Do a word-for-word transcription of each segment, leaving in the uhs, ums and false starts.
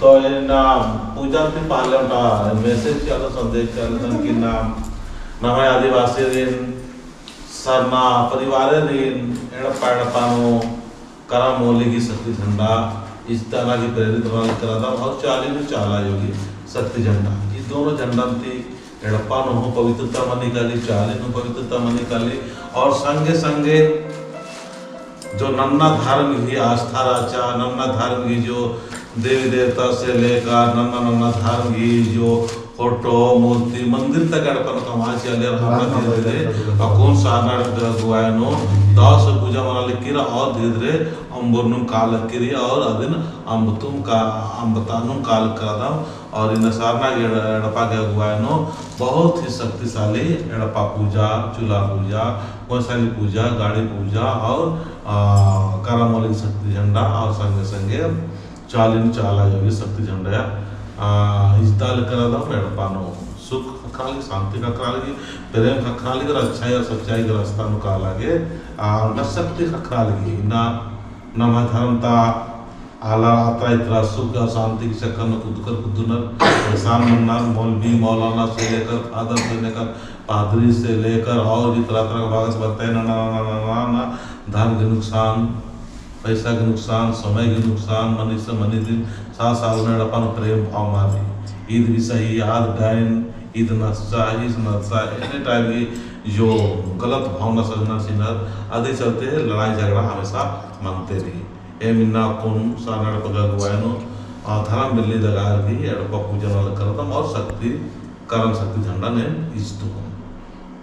तो इन्ना पूजा ती पहले ओन्टा message चिआ, संदेश चिआ, कि नाम, नम्है आदिवासीरिन, सरना परिवारेरिन, एड़पा एड़पा नू करम ओली गही शक्ति झंडा इजताना की प्रेरित नना लगदम और चाली नू चाला अयो गही शक्ति झंडा। ई दोनों झंडन ती एड़पा नू हूँ पवित्रता मनी काली, चाली नू पवित्रता मनी काली और संगे संगे जो नन्ना धर्म गही आस्था रहचा, नन्ना धर्म गही जो देवी देवता से लेकर नन्ना नन्ना धर्म गही जो फोटो, मूर्ति, मंदिर तक एड़पा नू कमआ चिआ लेर हूँ धीरे धीरे अक्कुन सरना एड़पा गही अगुवाई नू दव से पूजा मना लगी रई और धीरे धीरे अम्बुर नू काला लगी रई और अदिन अम्बतुम का, अम्बता नू काला लगदम। और इन्ना सरना गही एड़-, एड़पा गही अगुवाई नू बहुत ही शक्तिशाली एड़पा पूजा, चूल्हा पूजा, वैशाली पूजा, गाड़ी पूजा और, आ, करम ओली शक्ति झंडा और संगे संगे चाली नू चाला अयो गही शक्ति झंडा, आ, इजता लगदम। एड़पा नू सुख ख़क्खरा लगी, शांति ख़क्खरा लगी, प्रेम ख़क्खरा लगी और अच्छाई और सच्चाई गही रास्ता नू काला गे, आ, ओन्टा शक्ति ख़क्खरा लगी। इन्ना नम्है धर्म ता आलर अतरा इतरा सुख और शांति गही चक्कर नू कुद्दकर कुद्दनर, परेशान मन्नर, मौलवी, मौलाना से लेकर, फादर से लेकर, पादरी से लेकर और भी तरह तरह का बागस बरतय, नन्ना, नन्ना, नन्ना, नन्ना, धन गही नुकसान, पैसा गही नुकसान, समय गही नुकसान, मनी से मनी दिन, साथ साथ में एड़पा नू प्रेम भाव मल रई। ईद भी सही, आद डाइन, ईद नस्चा, ईद नस्चा, ऐसे type की जो गलत भावना समझना सीनर, अदी चलते लड़ाई झगड़ा हमेशा मनते रई। एम इन्ना अक्कुन सरना एड़पा गही अगुवाई नू, आ, धरम बिल्ली दगार गही एड़पा पूजा नना लगदम और शक्ति, करम शक्ति झंडन एम इजतोम।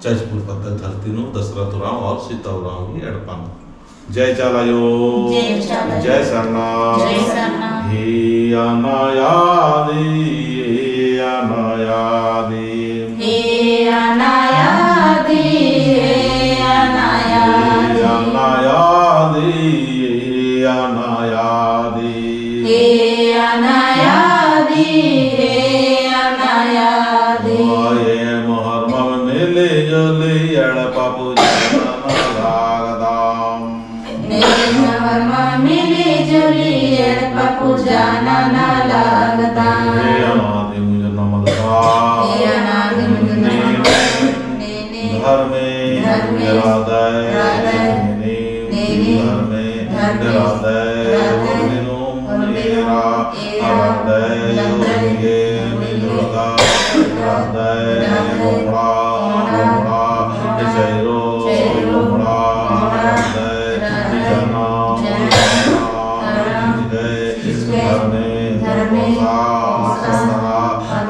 जजपुर पद्दा धरती नू दसरथ उराँव और सीता उराँव गही एड़पा नू। जय चाला अयो। जय चाला अयो। जय सरना। जय सरना। हे अनायादी, हे अनायादी। हे अनायादी, हे अनायादी। हे अनायादी, हे अनायादी। हे अनायादी, हे अनायादी। एम होरमर मिली जुली एड़पा पूजा नना लगदम। एम होरमर मिली जुली एड़पा पूजा नना लगदम। हे अनादि मुंज नमलका। हे अनादि मुंज नमलका। धर्मे, धर्मे, रअदय, रअदय, नेनी, नेनी, धर्मे, धर्मे, रअदय, रअदय, होरमिनुम, होरमिनुम, एरा, एरा, रअदय, रअदय, होरमिगे, मिलुड़गा, रअदय, रअदय, लोमड़ा, लोमड़ा, लोमड़ा, चैरो, चैरो, लोमड़ा, लोमड़ा, रअदय, रअदय, निजना, निजना, निजना, धर्मे, धर्मे, होसा, होसा, होसा,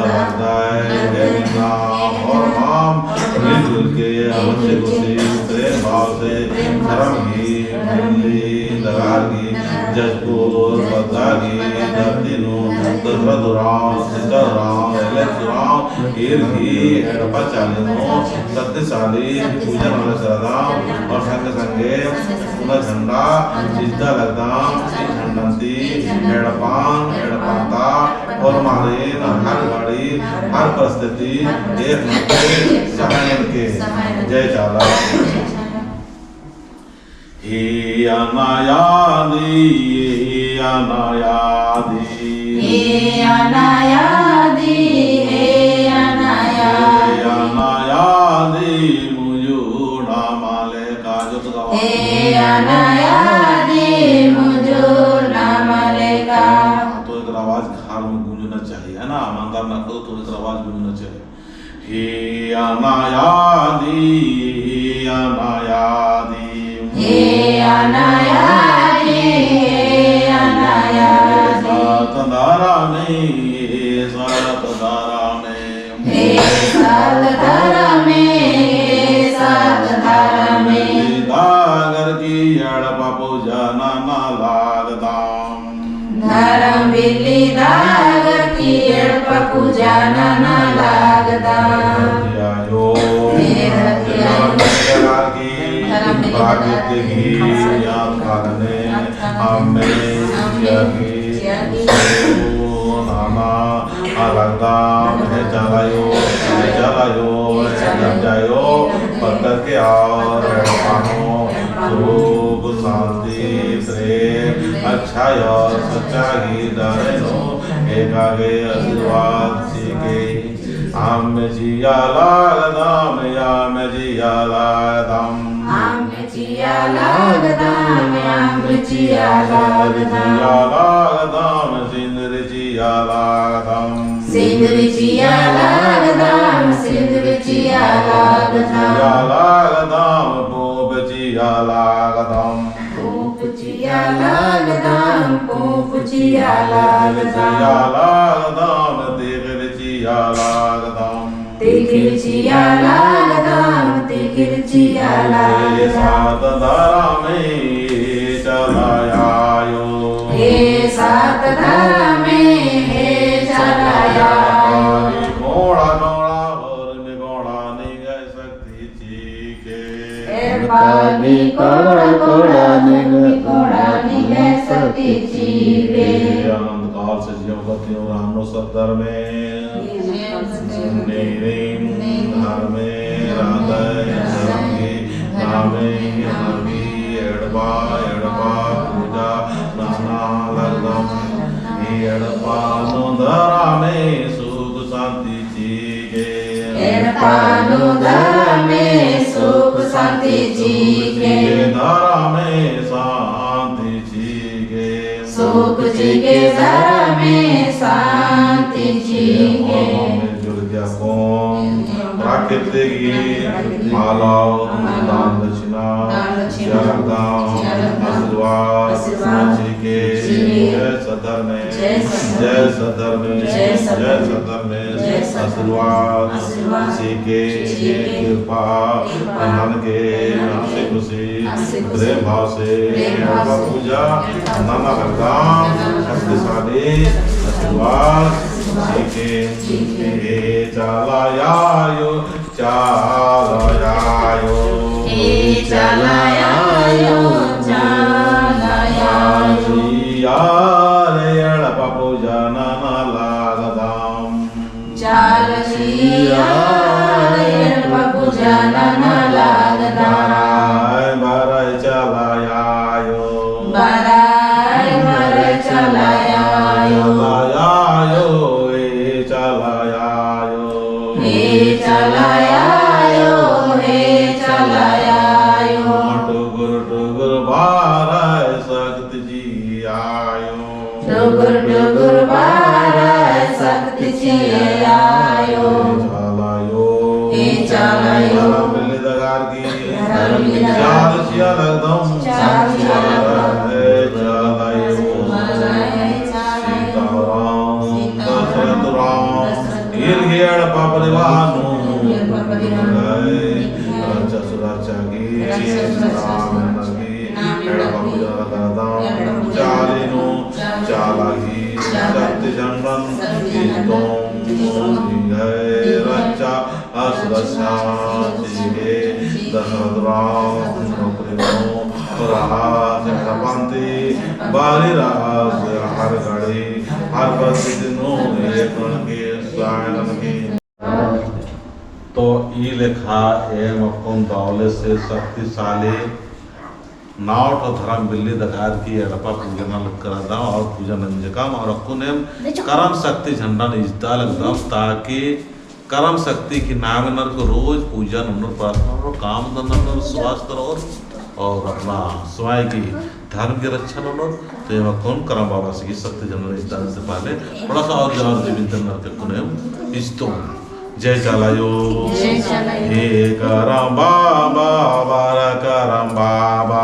लगदय, लगदय, एम इन्ना, एम इन्ना, होरमाम, मिलजुल के, अवश्य खुशी, प्रेम भाव से, धर्म ही, मिल्ली, दरार ही, जजपुर, पद्दा ही, धरती नू, दसरथ उराँव, सीता उराँव, एलेक्स उराँव, ईर ही, एड़पा चाली नू, शक्तिशाली, पूजन वाला सरदाम, और संगे संगे, पूरा झंडा इजता लगदम, ई झंडन ती एड़पा नू, एड़पा ता, होरमारिन हर घड़ी, हर परिस्थिति, एक नंबर सहायन के। जय चाला। हे अनायादी, हे अनायादी। हे अनायादी, हे अनायादी। हे अनायादी, मुजुड़ा माले का। जोत गवा। हे अनायादी मुजुर ना मलेका। तो एकर आवाज घर में गूंजना चाहिए, है ना? ईमानदार ना करो तो एकर आवाज गूंजना चाहिए। हे अनायादी, हे अनायादी। हे अनायादी, हे अनायादी। सात धारा में, सात धारा में। हे सात धरमे, हे सात धरमे। बिल्ली दागर की एड़पा पूजा नना लागदम। धरम बिल्ली दागर की एड़पा पूजा नना लागदम। धरती आयो। हे धरती आयो। धरम बिल्ली दागर की प्राकृतिक ही याद करने हमें चिया की चिया की। नाना लगदम, हे चालायो, हे चालायो, हे धरती आयो, पत्थर के और एड़पा नू सुख, शांति, प्रेम, अच्छाई और सच्चाई डरे नू, हे आगे आशीर्वाद चिके। अम्म चिआ लगदम, अम्म चिआ लगदम। अम्म चिआ लगदम, अम्म चिआ लगदम। चिआ लगदम, सिंदुर चिआ लगदम। सिंदुर चिआ लगदम, सिंदुर चिआ लगदम। चिआ लगदम, पूंप चिआ लगदम। पूंप चिआ लगदम, पूंप चिआ लगदम। चिआ लगदम, तिखिल चिआ लगदम। तिखिल चिआ लगदम, तिखिल चिआ लगदम। हे सात धरमे, हे चाला आयो। हे सात धरमे, हे चाला आयो। कोड़ा कोड़ा होरमी कोड़ा निंग्है शक्ति चिके। एड़पा नी कोड़ा कोड़ा निंग्है कोड़ा निंग्है शक्ति चिके। अनंत काल से जियो गतियों रानो सत धरमे। नीरिम धरमे राधे धरमी नामे हमी एड़पा एड़पा पूजा नना लगदम। एड़पा नू धरमे सुख शांति चिके। एड़पा नू धरमे सुख शांति चिके। धरमे शांति चिके। सुख चिके धरमे शांति चिके। मिलजुल के अक्कुन प्राकृतिक गीत, माला, दान दक्षिणा, दान दक्षिणा, चिआ लगदम, चिआ लगदम, आशीर्वाद, आशीर्वाद, चिके, चिके, जय सत धरमे, जय सत धरमे, जय सत धरमे, जय सत धरमे, जय सत धरमे, आशीर्वाद, आशीर्वाद, चिके, चिके, कृपा, कृपा, ननके, हंसी खुशी, हंसी खुशी, प्रेम भाव से, प्रेम भाव से, पूजा, नना लगदम, शक्तिशाली, आशीर्वाद, चिके, चिके, हे चाला आयो, चाला आयो। हे चाला आयो, चाला आयो। चिआ रे एड़पा पूजा नना लगदम। चाला चिआ रे एड़पा पूजा नना लगदम। बरई बरई चाला आयो। बरई बरई चाला आयो। चाला आयो, हे चाला आयो। हे चाला आयो, हे चाला आयो। टुगुर टुगुर बरई शक्ति चिआ आयो। टुगुर टुगुर बरई शक्ति चिआ आयो। चाला आयो। हे चाला आयो। धरम बिल्ली दगार की। धरम बिल्ली दगार की। चाला चिआ लगदम। चाला चिआ लगदम। हे चाला आयो। सीताराम, दशरथ राम, ईर गे एड़पा परिवार नू, रक्षा सुरक्षा की, नाम नलगी, एड़पा पूजा लगदम, चाली नू, चाला गही, शक्ति झंडन, ईरतोम, निंग्है रक्षा, सुरक्षा, चिके, दशरथ राम, नौकरी नू, रहा से हरपंती, बारी रहा से हर घड़ी, हर परिस्थिति नू एक नलगी, सहाय नलगी। तो ई लेखा एम अक्कुन दवले से शक्तिशाली नौ ठो धरम बिल्ली दगार की एड़पा पूजा नना लगदम और पूजा नंजकम और अक्कुन एम करम शक्ति झंडन इजता लगदम ताकि करम शक्ति की नामे नर को रोज पूजा ननोर, प्रार्थना ननोर, काम धंधा ननोर, स्वास्थ्य रओर और अपना स्वयं की धर्म की रक्षा ननोर। तो एमा कौन करम बाबा से की शक्ति झंडन इजता से पहले थोड़ा सा और ज्यादा जीवित नर के कुने इजतो। जय चाला आयो। जय चाला आयो। हे करम बाबा, बरा करम बाबा।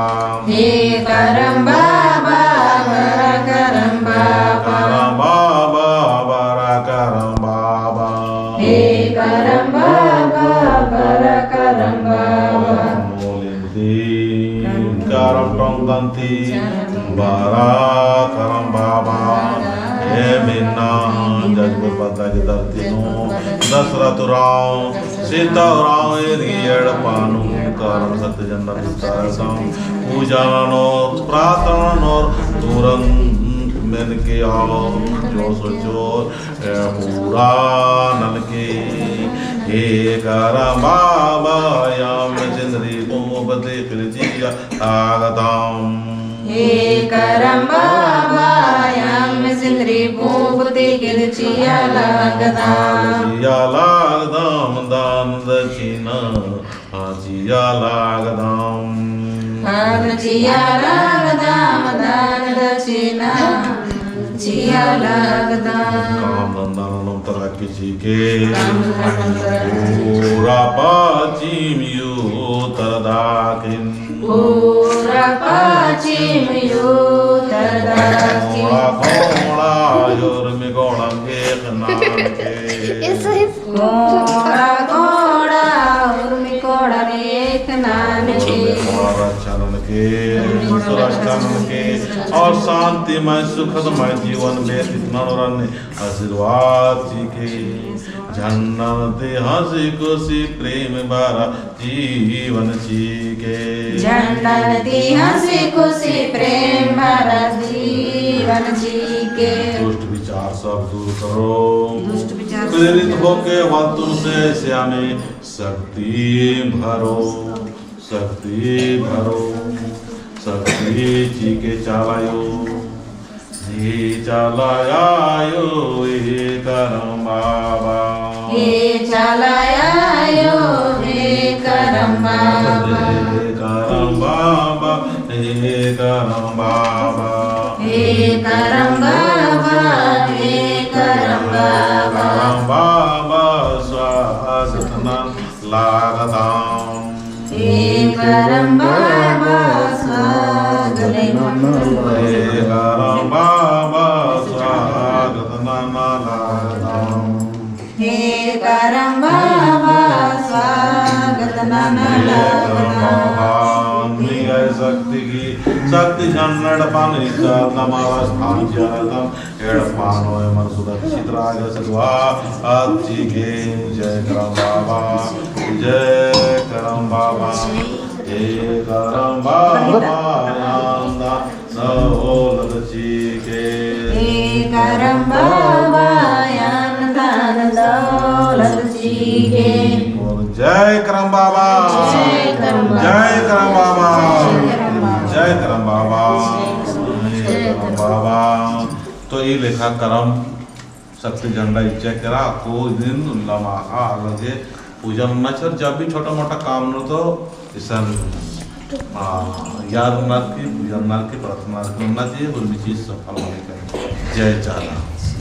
हे करम बाबा, बरा करम बाबा। करम बाबा, बरा करम बाबा। हे करम बाबा, बरा करम बाबा। मोलिन ती करम टोंकन ती बरा करम बाबा। एम इन्ना जजपुर पद्दा की धरती नू दशरथ उराँव, सीता उराँव ईर गे एड़पा नू करम शक्ति झंडन इजता लगदम। पूजा ननोर, प्रार्थना ननोर, तुरंत मेनके और जो सोचोर, ए पूरा नलगी। हे करम बाबा, एम सिंदरी पूंप तिखिल चिआ लगदम। हे करम बाबा, एम सिंदरी पूंप तिकिन चिआ लगदम। चिआ लगदम दान दक्षिणा, हाँ, चिआ लगदम। हाँ, चिआ लगदम दान दक्षिणा, चिआ लगदम। काम धंधा ननोम तरा की चिके। काम धंधा ननोम तरा की चिके। पूरा पश्चिम उत्तर दक्षिण। पूरा पश्चिम उत्तर दक्षिण। कोड़ा कोड़ा उर्मी कोड़न एक ननके। कोड़ा कोड़ा उर्मी कोड़न एक ननके। रक्षा ननके, सुरक्षा ननके और शांतिमय सुखदमय जीवन व्यतीत ननोर अन्ने आशीर्वाद चिके। झंडन ती हंसी खुशी प्रेम भरा जीवन चिके। झंडन ती हंसी खुशी प्रेम भरा जीवन चिके। दुष्ट विचार सब दूर करो। दुष्ट विचार सब प्रेरित होके वातुन से ऐसे हमें शक्ति भरो, शक्ति भरो, शक्ति चिके चाला आयो। हे चाला आयो, हे करम बाबा। हे चाला आयो, हे करम बाबा। हे करम बाबा, हे करम बाबा। हे करम बाबा, हे करम बाबा। करम बाबा, स्वागत नना लगदम। हे करम बाबा, स्वागत नना लगदम। हे करम बाबा, स्वागत नना लगदम। हे करम बाबा, स्वागत नना लगदम। हे करम बाबा, निंग्है शक्ति की, शक्ति झंडा पानी का तमारा स्थान चिआलदम। एड़पा नू एमन सुरक्षित रअआ गे आशीर्वाद चिके। जय करम बाबा, जय करम बाबा। हे करम बाबा, यान दान दौलत चिके। हे करम बाबा, यान दान दौलत चिके। जय करम बाबा, जय करम बाबा, जय करम बाबा, जय करम बाबा, जय करम बाबा। तो ई लेखा करम शक्ति झंडा इच्चा केरा, अक्कु इदिन लमाखा अलगे पूजा नन्ना चिओर, जब भी छोटा मोटा काम नू तो इसन, आ, याद ननर की, पूजा ननर की, प्रार्थना ननर की, उर्मी चीज सफल होने का। जय चाला।